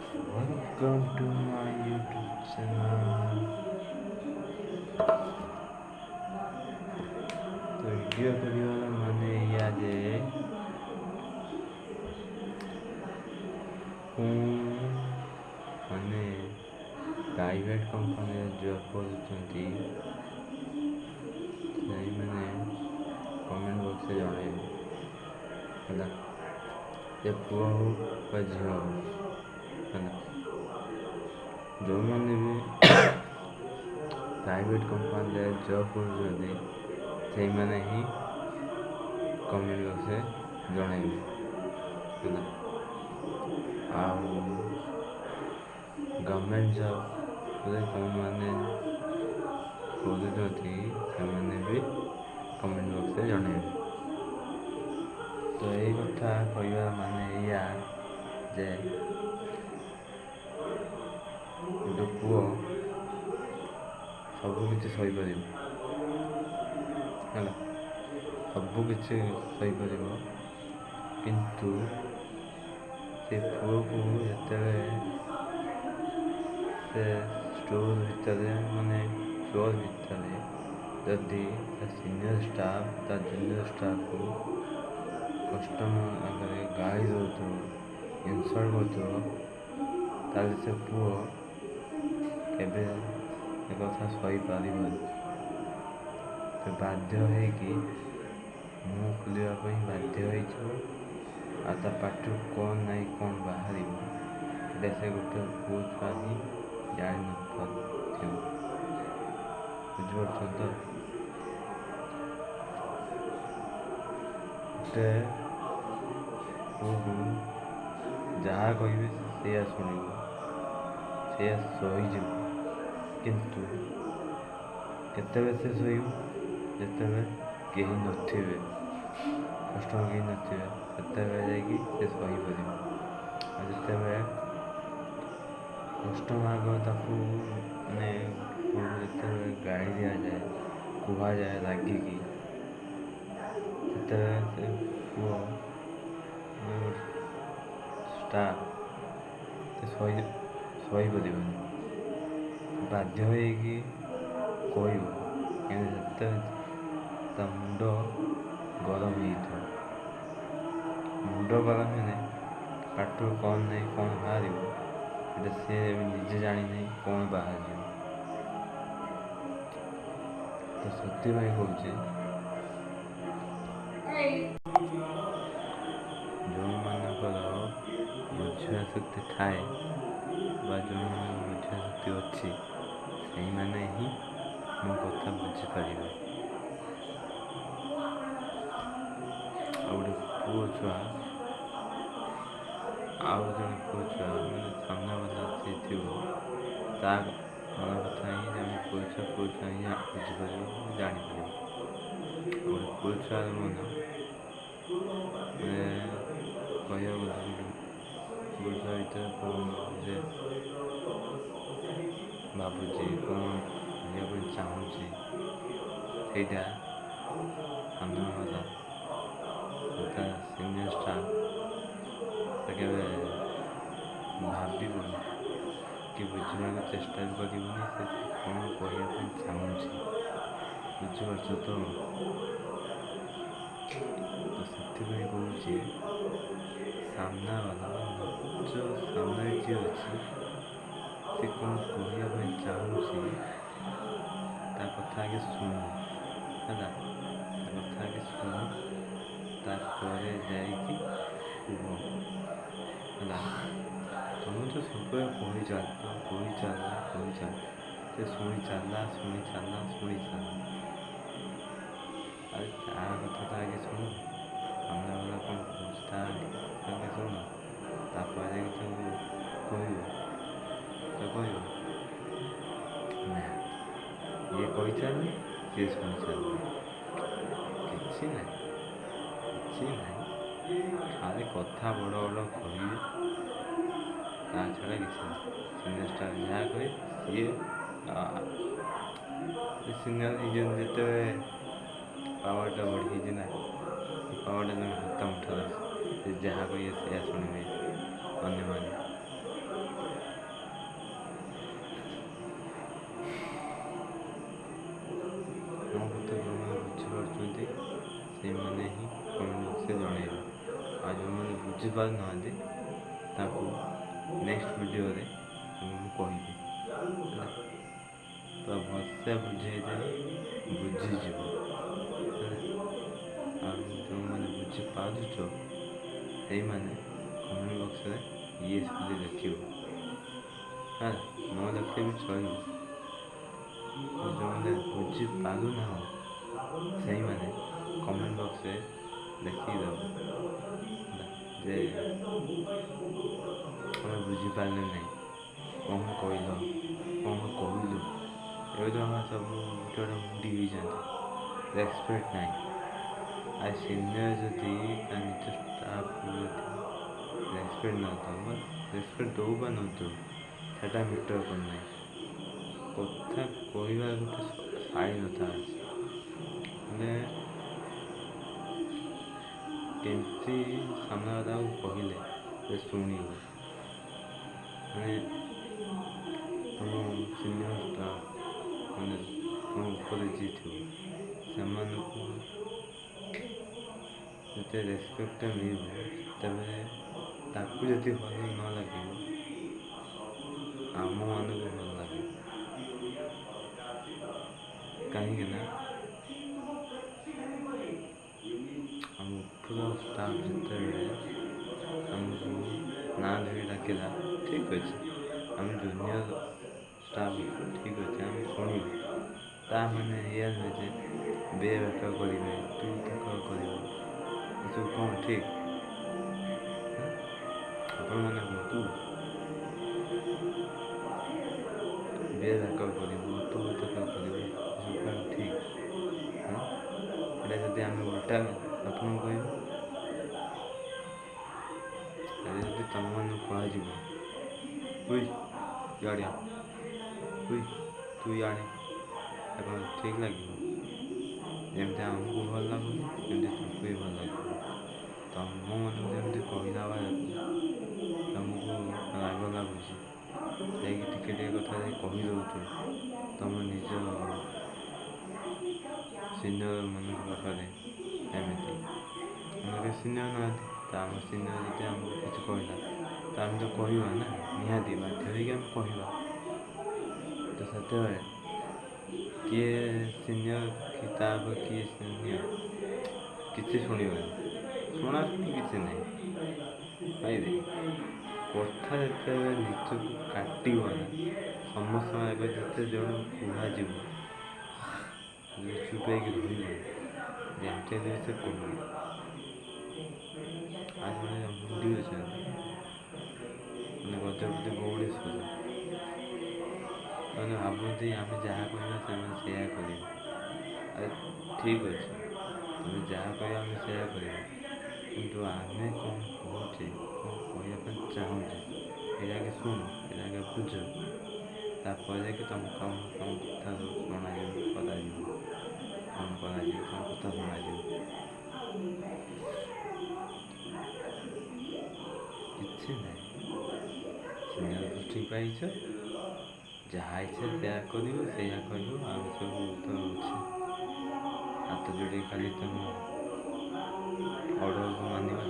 Welcome to my YouTube channel. ତ video କରିବାର ମାନେ ଏଇଆ ଯେ କେଉଁ ମାନେ ପ୍ରାଇଭେଟ୍ କମ୍ପାନୀରେ ଜବ୍ କରୁଛନ୍ତି, ସେଇମାନେ କମେଣ୍ଟ ବକ୍ସରେ ଜଣାଇବେ, ହେଲା, ସେ ପୁଅ ହଉ ବା ଝିଅ ହଉ, ହେଲା। ଯେଉଁମାନେ ବି ପ୍ରାଇଭେଟ୍ କମ୍ପାନୀରେ ଜବ୍ କରୁଛନ୍ତି, ସେଇମାନେ ହିଁ କମେଣ୍ଟ ବକ୍ସରେ ଜଣାଇବେ, ହେଲା। ଆଉ ଗଭର୍ଣ୍ଣମେଣ୍ଟ ଜବ୍ରେ କେଉଁମାନେ କରୁଛନ୍ତି, ସେମାନେ ବି କମେଣ୍ଟ ବକ୍ସରେ ଜଣାଇବେ। ତ ଏଇ କଥା କହିବାର ମାନେ ଏଇଆ ଯେ ଗୋଟେ ପୁଅ ସବୁକିଛି ସହିପାରିବ, ହେଲା, ସବୁକିଛି ସହିପାରିବ। କିନ୍ତୁ ସେ ପୁଅକୁ ଯେତେବେଳେ ସେ ଷ୍ଟୋର୍ ଭିତରେ, ମାନେ ଷ୍ଟୋର୍ ଭିତରେ ଯଦି ତା ସିନିୟର ଷ୍ଟାଫ୍ ତା ଜୁନିୟର ଷ୍ଟାଫ୍କୁ କଷ୍ଟମର ଆଗରେ ଗାଳି ଦେଉଥିବ, ଇନସଲ୍ଟ କରୁଥିବ, ତାହେଲେ ସେ ପୁଅ କେବେ ଏ କଥା ସହିପାରିବନି। ସେ ବାଧ୍ୟ ହେଇକି ମୁହଁ ଖୋଲିବା ପାଇଁ ବାଧ୍ୟ ହେଇଯିବ, ଆଉ ତା ପାଟିରୁ କ'ଣ ନାହିଁ କ'ଣ ବାହାରିବ, ସେଇଟା ସେ ଗୋଟେ ପୁଅ ଛୁଆ ହିଁ ଜାଣିନପାରୁଥିବ। ବୁଝିପାରୁଛନ୍ତି ତ? ଗୋଟେ ପୁଅକୁ ଯାହା କହିବେ ସେଇଆ ଶୁଣିବ, ସେଇଆ ସହିଯିବ। କିନ୍ତୁ କେତେବେଳେ ସେ ସହିବ? ଯେତେବେଳେ କେହି ନଥିବେ, କଷ୍ଟମର କେହି ନଥିବେ, ସେତେବେଳେ ଯାଇକି ସେ ସହିପାରିବ। ଆଉ ଯେତେବେଳେ କଷ୍ଟମର ଆଗ ତାକୁ, ମାନେ ଯେତେବେଳେ ଗାଳି ଦିଆଯାଏ, କୁହାଯାଏ ରାଗିକି, ସେତେବେଳେ ସେ ପୁଅ, ଗୋଟେ ଷ୍ଟାଫ୍, ସେ ସହିପାରିବନି। ବାଧ୍ୟ ହେଇକି କହିବ, କିନ୍ତୁ ସେତେବେଳେ ତା ମୁଣ୍ଡ ଗରମ ହେଇଥିବ। ମୁଣ୍ଡ ଗରମ ହେଲେ ପାଟିରୁ କ'ଣ ନାହିଁ କ'ଣ ବାହାରିବ, ସେଇଟା ସିଏ ନିଜେ ଜାଣିନାହିଁ କ'ଣ ବାହାରିବ। ତ ସେଥିପାଇଁ କହୁଛି, ଯେଉଁମାନଙ୍କର ବୁଝିବା ଶକ୍ତି ଥାଏ ବା ଯେଉଁମାନଙ୍କର ବୁଝିବା ଶକ୍ତି ଅଛି, ସେଇମାନେ ହିଁ ମୋ କଥା ବୁଝିପାରିବେ। ଆଉ ଗୋଟେ ପୁଅ ଛୁଆ, ଆଉ ଜଣେ ପୁଅ ଛୁଆ, ମାନେ ସାମ୍ନା ବାଲା ଯିଏ ଥିବ, ତା ମନ କଥା ହିଁ ଜଣେ ପୁଅ ଛୁଆ ହିଁ ବୁଝିପାରିବ, ଜାଣିପାରିବ। ଆଉ ଗୋଟେ ପୁଅ ଛୁଆର ମନ, ମାନେ କହିବାକୁ ଗଲେ ଗୋଟେ ପୁଅ ଛୁଆ ଭିତରେ କ'ଣ ଯେ ଭାବୁଛି, କ'ଣ କହିବା ପାଇଁ ଚାହୁଁଛି, ସେଇଟା ସାମ୍ନା ବାଲା ତା ସିନିୟର ଷ୍ଟାଫ୍ ସେ କେବେ ଭାବିବନି କି ବୁଝିବାକୁ ଚେଷ୍ଟା ବି କରିବନି ସେ କ'ଣ କହିବା ପାଇଁ ଚାହୁଁଛି। ବୁଝିପାରୁଛ ତ? ତ ସେଥିପାଇଁ କହୁଛି, ସାମ୍ନା ବାଲା, ନିଜ ସାମ୍ନାରେ ଯିଏ ଅଛି, ସେ କ'ଣ କହିବା ପାଇଁ ଚାହୁଁଛି, ତା କଥା ଆଗେ ଶୁଣ, ହେଲା, ତା କଥା ଆଗେ ଶୁଣ, ତାପରେ ଯାଇକି କୁହ, ହେଲା। ତମେ ତ ସବୁବେଳେ କହି ଚାଲ, କହି ଚାଲ, କହି ଚାଲ, ସେ ଶୁଣି ଚାଲିଲା, ଶୁଣି ଚାଲିଲା, ଶୁଣି ଚାଲିଲା। ଆରେ ତା କଥା ତ ଆଗେ ଶୁଣ। ସାମ୍ନା ବାଲା କ'ଣ କହୁଛି ତା ଆଗେ ଶୁଣ, ତାପରେ ଯାଇକି ତାକୁ କହିବ। ତ କହିବ ନା, ଇଏ କହି ଚାଲିଲେ, ସିଏ ଶୁଣି ଚାଲିଲେ, କିଛି ନାହିଁ, କିଛି ନାହିଁ, ଖାଲି କଥା ବଡ଼ ବଡ଼ କହିବେ, ତା ଛଡ଼ା କିଛି ନାହିଁ। ସିନିୟର ଷ୍ଟାଫ୍ ଯାହା କହିବେ, ସିଏ ସିନିୟର ହେଇଛନ୍ତି ଯେତେବେଳେ ପାୱାରଟା ବଢ଼ିଯାଇଛି ନା, ସେ ପାୱାରଟା ତାଙ୍କ ହାତ ମୁଠାରେ ଅଛି। ସେ ଯାହା କହିବେ ସେଇଆ ଶୁଣିବେ ଅନ୍ୟମାନେ। ବୁଝିପାରୁନାହାନ୍ତି ତାଙ୍କୁ ନେକ୍ସଟ ଭିଡ଼ିଓରେ ମୁଁ କହିବି, ହେଲା। ପୁରା ଭଲସେ ବୁଝେଇଦେବି, ବୁଝିଯିବ, ହେଲା। ଆଉ ଯେଉଁମାନେ ବୁଝିପାରୁଛ ସେଇମାନେ କମେଣ୍ଟ ବକ୍ସରେ ୟେସ୍ ବୋଲି ଲେଖିବ, ହେଲା। ନ ଲେଖିଲେ ବି ଚଳିବ। ଯେଉଁମାନେ ବୁଝିପାରୁନାହ ସେଇମାନେ କମେଣ୍ଟ ବକ୍ସରେ ଲେଖିଦେବ ଯେ ଆମେ ବୁଝିପାରିଲେ ନାହିଁ, କ'ଣ କହିଲ, କ'ଣ କହିଲୁ। ଏବେ ତ ଆମେ ସବୁ ଗୋଟେ ଗୋଟେ ମୁଣ୍ଡି ହେଇଛନ୍ତି, ରେସପେକ୍ଟ ନାହିଁ। ଆଉ ସିନିୟର ଯଦି ତା ନିଜ ଷ୍ଟାଫ୍କୁ ଯଦି ରେସପେକ୍ଟ ନ ଦେବ, ରେସପେକ୍ଟ ଦେଉ ବା ନ ଦେଉ ସେଟା ମ୍ୟାଟର୍ କରୁନାହିଁ। କଥା କହିବା ଗୋଟେ ଶାଳୀନତା ଅଛି, ମାନେ କେମିତି ସାମ୍ନାବାଲାକୁ କହିଲେ ସେ ଶୁଣିବ। ମାନେ ତୁମ ସିନିୟର ଷ୍ଟାଫ୍ ମାନେ ତୁମ ଉପରେ ଯିଏ ଥିବ ସେମାନଙ୍କୁ ଯେତେ ରେସପେକ୍ଟଟା ମିଳିବ, ସେତେବେଳେ ତାକୁ ଯଦି ଭଲ ନ ଲାଗିବ ଆମମାନଙ୍କୁ ଭଲ ଲାଗିବ। କାହିଁକିନା ଆମ ଉପର ଷ୍ଟାଫ୍ ଯେତେବେଳେ ଆମକୁ ନାଁ ଧରି ଡାକିଲା, ଠିକ୍ ଅଛି ଆମେ ଜୁନିୟର ଷ୍ଟାଫ୍, ଠିକ୍ ଅଛି ଆମେ ଶୁଣିବୁ। ତା ମାନେ ଏଇଆ ନୁହେଁ ଯେ ବେବାକ କରିବେ, ତୁ ତାକ କରିବୁ, ଏସବୁ କ'ଣ ଠିକ୍? ଆପଣମାନେ କୁହନ୍ତୁ। ବେବାକ କରିବୁ, ତୁ ତାକ କରିବୁ, ଏସବୁ କ'ଣ ଠିକ୍? ଏଇଟା ଯଦି ଆମେ ଉଲ୍ଟା ଆପଣଙ୍କୁ କହିବୁ, ଏଇଟା ଯଦି ତୁମମାନଙ୍କୁ କୁହାଯିବ, ଉଇ ଇଆଡ଼େ ଆ, ଉଇ ତୁ ଇଆଡ଼େ, କ'ଣ ଠିକ୍ ଲାଗିବ? ଯେମିତି ଆମକୁ ଭଲ ଲାଗୁନି ସେମିତି ତାଙ୍କୁ ବି ଭଲ ଲାଗିବ। ତୁମମାନଙ୍କୁ ଯେମିତି କହିଲା ବେଳକୁ ତୁମକୁ ରାଗ ଲାଗୁଛି, ଯାଇକି ଟିକେ ଟିକେ କଥା ଯାଇ କହିଦେଉଛ ତୁମ ନିଜ ସିନିୟରମାନଙ୍କ ପାଖରେ। ଏମିତି ଆମର କେହି ସିନିୟର ନାହାନ୍ତି ତ ଆମ ସିନିୟର ଯଦି ଆମକୁ କିଛି କହିଲା ତ ଆମେ ତ କହିବା ନା, ନିହାତି ବାଧ୍ୟ ହେଇକି ଆମେ କହିବା। ତ ସେତେବେଳେ କିଏ ସିନିୟର କି ତାପରେ କିଏ ସିନିୟର କିଛି ଶୁଣିବନି, ଶୁଣାଶୁଣି କିଛି ନାହିଁ। ଭାଇରେ କଥା ଯେତେବେଳେ ନିଜକୁ କାଟିବ ନା, ସମସ୍ତଙ୍କ ଆଗରେ ଯେତେ ଜଣ କୁହାଯିବ ଚୁପ୍ ହେଇକି ରହିବନି, ଯେମିତି ହେଲେ ସେ କହିବ। ଆଉ ଜଣେ ମୁଣ୍ଡି ଅଛନ୍ତି ମାନେ ଗଜପତି ଗୌଡ଼େଶ୍ୱର, ସେମାନେ ଭାବନ୍ତି ଆମେ ଯାହା କହିବା ସେମାନେ ସେଇଆ କରିବେ। ଆରେ ଠିକ୍ ଅଛି, ତମେ ଯାହା କହିବ ଆମେ ସେଇଆ କରିବା, କିନ୍ତୁ ଆମେ କ'ଣ କହୁଛେ, କ'ଣ କହିବା ପାଇଁ ଚାହୁଁଛେ ଏଇଟା ଆଗେ ଶୁଣ, ଏଇଟା ଆଗେ ବୁଝ, ତାପରେ ଯାଇକି ତମ କାମ ତମ କଥା ସବୁ ଶୁଣାଯିବ, କରାଯିବ, କ'ଣ କରାଯିବ ତମ କଥା ଶୁଣାଯିବ। କିଛି ନାହିଁ, ସିନିୟର ପୋଷ୍ଟିଂ ପାଇଛ, ଯାହା ଇଚ୍ଛା ସେଇଆ କରିବ, ସେଇଆ କହିବ। ଆମେ ସବୁ ତ ଅଛି ହାତ ଯୋଡ଼ିକି ଖାଲି ତମ ଅର୍ଡ଼ରକୁ ମାନିବା।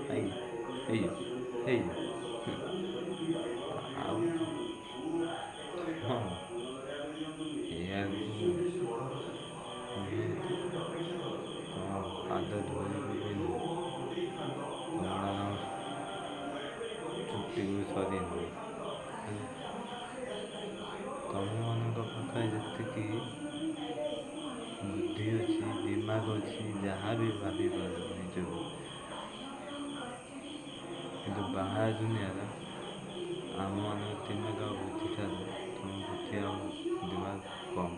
ହେଇଯିବ ହେଇଯିବ। ଆଉ ହଁ ଏହାକୁ ତମ ପାଦ ଧୋଇବୁ ବି ନୁହେଁ, ତମର ଚୁଟିକୁ ବି ସରିନି। ତମମାନଙ୍କ ପାଖରେ ଯେତିକି ବୁଦ୍ଧି ଅଛି, ଦିମାଗ ଅଛି, ଯାହା ବି ଭାବିପାରିବ ନିଜକୁ, କିନ୍ତୁ ବାହାର ଦୁନିଆର ଆମମାନଙ୍କ ଦିମାଗ ଆଉ ବୁଦ୍ଧି ଠାରୁ ତମ ବୁଦ୍ଧି ଆଉ ଦିମାଗ କମ୍।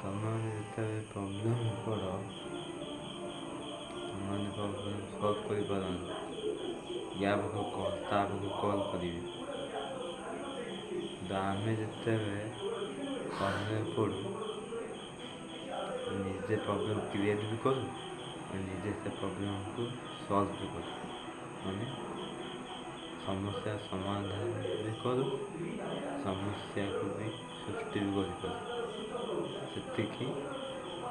ତମେମାନେ ଯେତେବେଳେ ପ୍ରୋବ୍ଲେମ୍ ପଡ଼, ତମେମାନେ ପ୍ରୋବ୍ଲେମ୍ ସଲ୍ଭ କରିପାରନି, ୟା ପାଖକୁ କଲ୍ ତା ପାଖକୁ କଲ୍ କରିବେ। କିନ୍ତୁ ଆମେ ଯେତେବେଳେ ପ୍ରୋବ୍ଲେମ୍ ପଡ଼ୁ, ନିଜେ ପ୍ରୋବ୍ଲେମ୍ କ୍ରିଏଟ୍ ବି କରୁ, ନିଜେ ସେ ପ୍ରୋବ୍ଲେମ୍କୁ ସଲ୍ଭ ବି କରୁ, ମାନେ ସମସ୍ୟା ସମାଧାନ ବି କରୁ, ସମସ୍ୟାକୁ ବି ସୃଷ୍ଟି ବି କରିପାରୁ। ସେତିକି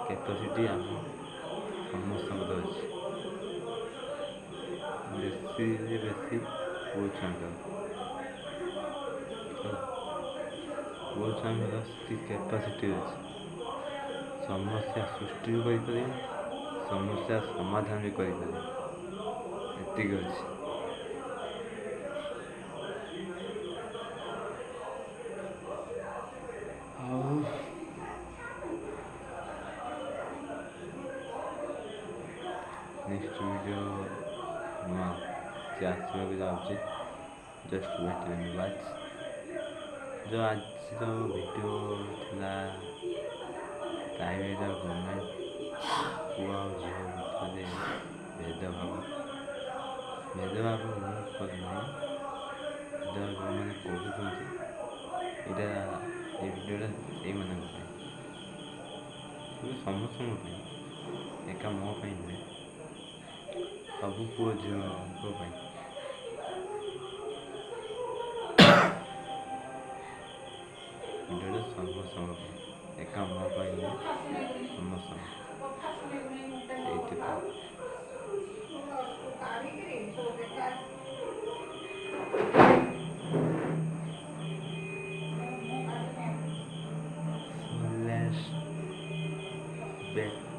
କ୍ୟାପାସିଟି ଆମ ସମସ୍ତଙ୍କର ଅଛି, ବେଶୀରେ ବେଶୀ ପୁଅ ଛୁଆଙ୍କର। ପୁଅ ଛୁଆଙ୍କର ସେତିକି କ୍ୟାପାସିଟି ଅଛି, ସମସ୍ୟା ସୃଷ୍ଟି ବି କରିପାରିବେ, ସମସ୍ୟା ସମାଧାନ ବି କରିପାରିବେ, ଏତିକି ଅଛି। ଆଉ ନେକ୍ସଟ ଭିଡ଼ିଓ ନୂଆ ସେ ଆସିବାକୁ ଯାଉଛି, ଜଷ୍ଟ ୱେଟ୍ ଆଣ୍ଡ ୱାଚ୍। ଯେଉଁ ଆଜିର ଭିଡ଼ିଓ ଥିଲା ପ୍ରାଇଭେଟ୍ ଆଉ ଗଭର୍ଣ୍ଣମେଣ୍ଟ, ପୁଅ ଆଉ ଝିଅ ଭିତରେ ଭେଦଭାବ। ଭେଦଭାବ ମୁଁ କରୁନାହିଁ, ଭେଦଭାବ ଯେଉଁମାନେ କରୁଛନ୍ତି, ଏଇଟା ଏଇ ଭିଡ଼ିଓଟା ସେଇମାନଙ୍କ ପାଇଁ, ସମସ୍ତଙ୍କ ପାଇଁ, ଏକା ମୋ ପାଇଁ ନୁହେଁ, ସବୁ ପୁଅ ଝିଅଙ୍କ ପାଇଁ। ଭିଡ଼ିଓଟା ସମସ୍ତଙ୍କ ପାଇଁ, ଏକା ମୋ ପାଇଁ ନୁହେଁ, ସମସ୍ତଙ୍କ। ଏଇଥିପାଇଁ So let's bet